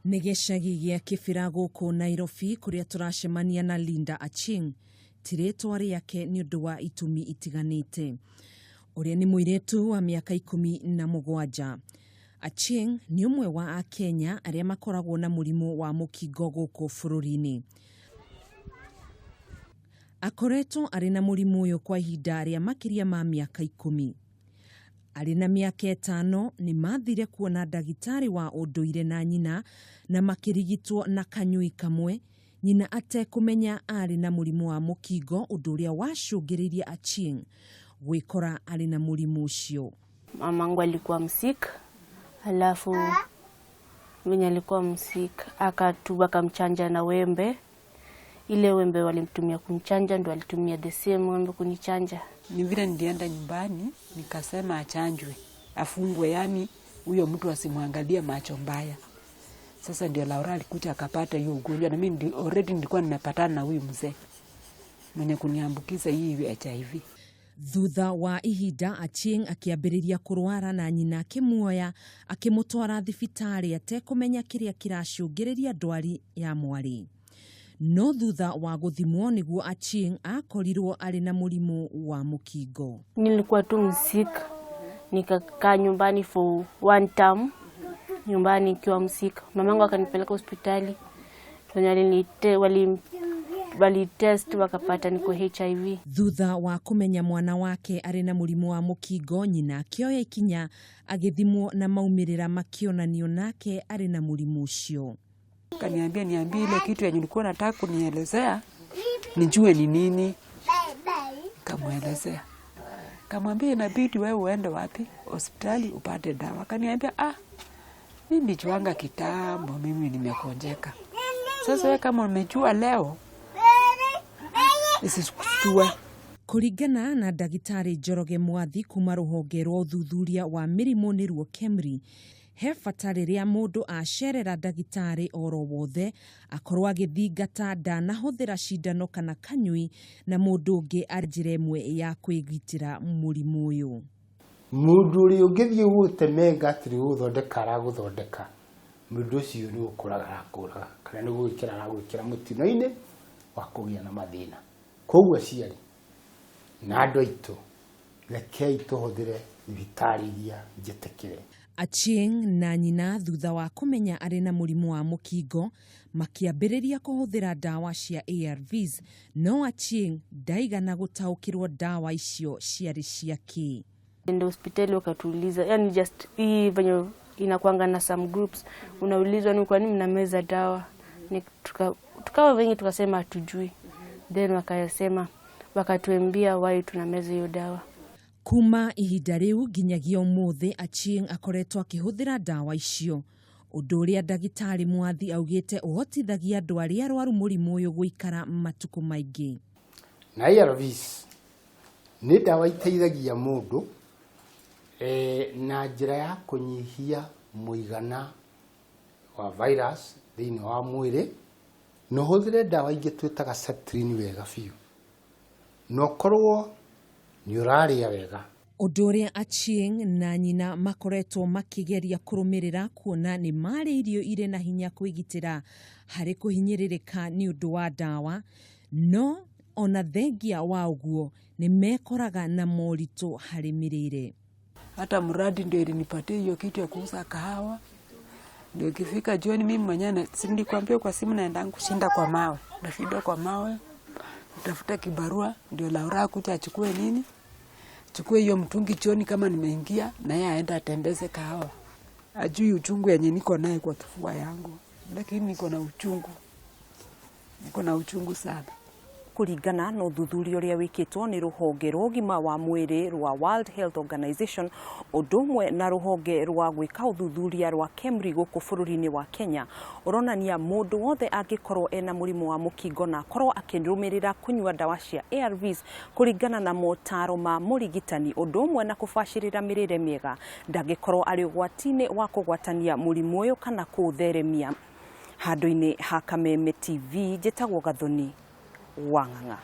Nĩ gĩcagi gĩa Kĩbĩra gũkũ Nairobi kũrĩa tũracemania na Linda Achieng. Ti rĩtwa rĩake nĩ ũndũ wa itũmi itiganĩte. Ũrĩa nĩ mũirĩtu wa mĩaka 17. Achieng nĩ ũmwe wa Akenya arĩa makoragwo na mũrimũ wa mũkingo gũkũ bũrũri-inĩ. Akoretwo arĩ na mũrimũ ũyũ kwa ihinda rĩa makĩria ma mĩaka 10. Arĩ na mĩaka 5 nĩ mathire kuona ndagĩtarĩ wa ũndũire na nyina na makĩrigitwo na kanyui kamwe, nyina atekũmenya arĩ na mũrimũ wa mũkingo, ũndũ ũrĩa wacũngĩrĩirie Achieng gwĩkora arĩ na mũrimũ ũcio. Mamangu alikuwa msick, alafu venye alikuwa msick akatu akamchanja na wembe. Ile wembe walimtumia kumchanja ndo alitumia the same wembe kunichanja. Ni vile nilienda nyumbani nikasema achanjwe, afungwe, yani huyo mtu asimwangalie macho mbaya. Sasa ndio Laura alikuja akapata hiyo ugonjwa, na mimi already nilikuwa nimepatana na huyu mzee mwenye kuniambukiza hii HIV. Thutha wa ihinda Achieng akĩambĩrĩria kũrwara na nyina akĩmuoya akĩmũtwara thibitarĩ atekũmenya kĩrĩa kĩracũngĩrĩria ndwari ya mwarĩ. No thutha wa gũthimwo nĩguo Achieng akorirwo arĩ na mũrimũ wa mũkingo. Nilikuwa tu msick, nikakaa nyumbani for one term, nyumbani nikiwa msick. Mamangu akanipeleka hospitali, wenye wali test wakapata niko HIV. Thutha wa kũmenya mwana wake arĩ na mũrimũ wa mũkingo, nyina akĩoya ikinya agĩthimwo na maumĩrĩra makĩonanio nake arĩ na mũrimũ ũcio. Kaniambia niambie ile kitu yenye ulikuwa unataka kunielezea nijue ni nini. Kamwelezea, kamwambia inabidi wewe uende wapi hospitali upate dawa. Kaniambia mimi nilijuanga kitambo, mimi nimegonjeka. Sasa wewe kama umejua leo isikushtua. Kũringana na ndagĩtarĩ Njoroge Mwathi kuma rũhonge rwa ũthuthuria wa mĩrimũ nĩruo KEMRI, he bata rĩrĩa mũndũ acerera ndagĩtarĩ oro wothe akorwo agĩthingata ndanahũthĩra cindano kana kanyui na mũndũ ũngĩ arĩ njĩra ĩmwe ya kwĩgitĩra mũrimũ ũyũ. Mũndũ ũrĩa ũngĩthiĩ gũgũtemenga atĩ nĩ gũgũthondeka aragũthondeka, mũndũ ũcio nĩ gũkũraga arakũraga kana nĩ gũgwĩkĩra aragwĩkĩra mũtino-inĩ wa kũgĩa na mathĩna. Koguo aciari na andũ aitũ, rekei tũhũthĩre thibitarĩ iria njĩtĩkĩre. Achieng na nyina thutha wa kũmenya arĩ na mũrimũ wa mũkingo makĩambĩrĩria kũhũthĩra ndawa cia ARVs, no Achieng ndaigana gũtaũkĩrwo ndawa icio ciarĩ cia kĩ. Enda hospitali wakatuuliza, yani just hii venye inakuanga na some groups, unaulizwa ni kwa nini mnameza dawa. Ni tukawa wengi tukasema hatujui. Then wakasema, wakatuambia why tunameza hiyo dawa. Kuma ihinda rĩu nginyagia ũmũthĩ Achieng akoretwo akĩhũthĩra ndawa icio, ũndũ ũrĩa ndagĩtarĩ Mwathi augĩte ũhotithagia andũ arĩa arwaru mũrimũ ũyũ gũikara matukũ maingĩ. Na ARVs nĩ ndawa iteithagia mũndũ na njĩra ya kũnyihia mũigana wa virus thĩinĩ wa mwĩrĩ, na ũhũthĩre ndawa ingĩ twĩtaga Septrin wega biũ, na ũkorwo nĩ ũrarĩa wega. Ũndũ ũrĩa Achieng na nyina makoretwo makĩgeria kũrũmĩrĩra kuona nĩ marĩ irio irĩ na hinya kwĩgitĩra harĩ kũhinyĩrĩrĩka nĩ ũndũ wa ndawa, no ona thengia wa ũguo nĩ mekoraga na moritũ harĩ mĩrĩre. Hata mradi ndio ilinipatia hiyo kitu ya kuuza kahawa. Ndio ikifika jioni mimi mwenyewe si nilikwambia kwa simu naenda kushinda kwa mawe. Nashinda kwa mawe. Tafuta kibarua ndio Laura akuja achukue nini? Chukue hiyo mtungi jioni kama nimeingia na yeye aenda atembeze kahawa. Ajui uchungu yenye niko naye kwa kifua yangu. Lakini niko na uchungu. Niko na uchungu sana. Kũringana na ũthuthuria ũrĩa wĩkĩtwo nĩ rũhonge rwa ũgima wa mwĩrĩ rwa World Health Organization, ũndũ ũmwe na rũhonge rwa gwĩka ũthuthuria rwa KEMRI gũkũ bũrũri-inĩ wa Kenya, ũronania mũndũ wothe angĩkorwo ena mũrimũ wa mũkingo na akorwo akĩrũmĩrĩra kũnyua ndawa cia ARVs kũringana na motaro ma mũrigitani, ũndũ ũmwe na kũbacĩrĩra mĩrĩre mĩega, ndangĩkorwo arĩ ũgwati-inĩ wa kũgwatania mũrimũ ũyũ kana kũũtheremia. Handũ-inĩ ha Kameme TV, njĩtagwo Gathoni Wang'ang'a.